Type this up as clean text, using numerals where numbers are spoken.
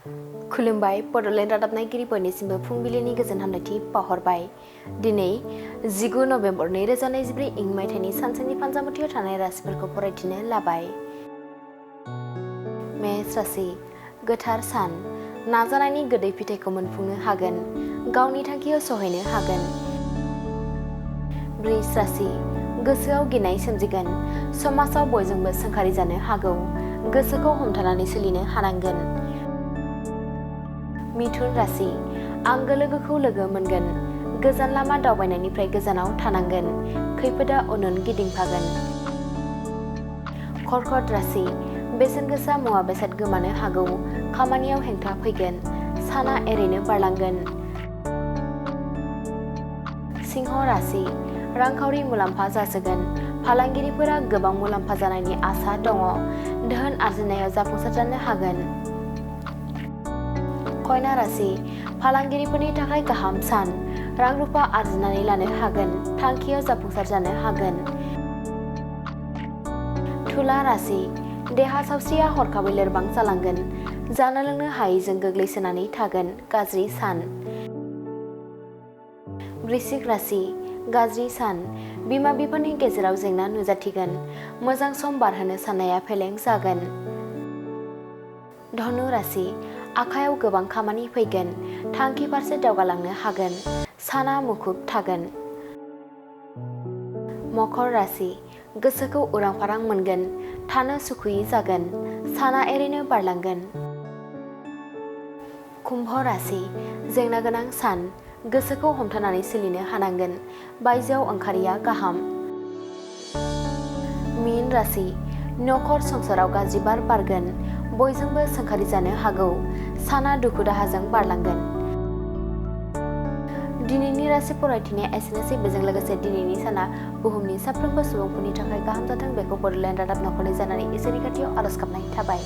खुलुमबाय बड'लेण्ड रादाब नायगिरिफोरनिसिमबो फुंबिलिनि गोजोन हामलायथि बावहरबाय। दिनै 19 नभेम्बर 2024 इं मायथाइनि सानसेनि फानजामुथियाव थानाय राशिफोरखौ फरायथिनो लाबाय। मेष राशि गोथार सान, नाजानायनि गोदै फिथाइखौ मोनफुंनो हागोन, गावनि थांखियाव सहैनो हागोन। वृष राशि गोसोआव गिनाय सोमजिगोन, समाजाव बयजोंबो सोंखारि जानो हागौ, गोसोखौ हमथानानै सोलिनो हानांगोन। मिथुन राशि आंगो लोगोखौ लोगो मोनगोन, गोजान लामा दावबायनायनिफ्राय गोजानाव थानांगोन, खैफोदा उन उन गिदिंफागोन। कर्कट राशि बेसेन गोसा मुवा बेसाद गोमानो हागौ, खामानियाव हेंथा फैगोन, साना एरैनो बारलांगोन। सिंह राशि रांखावरि मुलाम्फा जासोगोन, फालांगिरिफोरा गोबां मुलाम्फा जानायनि आसा दङ, धोन आरजिनायाव जाफुंसार जानो हागोन। कन्या राशि फालांगिरिफोरनि थाखाय गाहाम सान, रां रुफा आरजिनानै लानो हागोन, थांखियाव जाफुंसार जानो हागोन। तुला राशि देहा सावस्रिया हरखाबै लोरबां जालांगोन, जानो लोंनो हायैजों गोग्लैसोनानै थागोन, गाज्रि सान। वृश्चिक राशि गाज्रि सान, बिमा बिफानि गेजेराव जेंना नुजाथिगोन, मोजां सम बारहोनो साननाया फेलें जागोन। धनु राशि आखायाव गोबां खामानि फैगोन, थांखि फारसे दावगालांनो हागोन, साना मुखुब थागोन। मकर राशि गोसोखौ उरां फारां मोनगोन, थानो सुखुयि जागोन, साना एरैनो बारलांगोन। कुम्भ राशि जेंना गोनां सान, गोसोखौ हमथानानै सोलिनो हानांगोन, बायजोआव ओंखारिया गाहाम। मीन राशि नखर संसाराव गाज्रि बार बारगोन, बयजोंबो सोंखारि जानो हागौ, साना दुखु दाहाजों बारलांगोन। दिनैनि राशि फरायथिनाया एसेनोसै। बेजों लोगोसे दिनैनि साना बुहुमनि साफ्रोमबो सुबुंफोरनि थाखाय गाहाम जाथों बेखौ बड'लेण्ड रादाब नखरनि जानानै इसोरनि खाथियाव आरज गाबनाय थाबाय।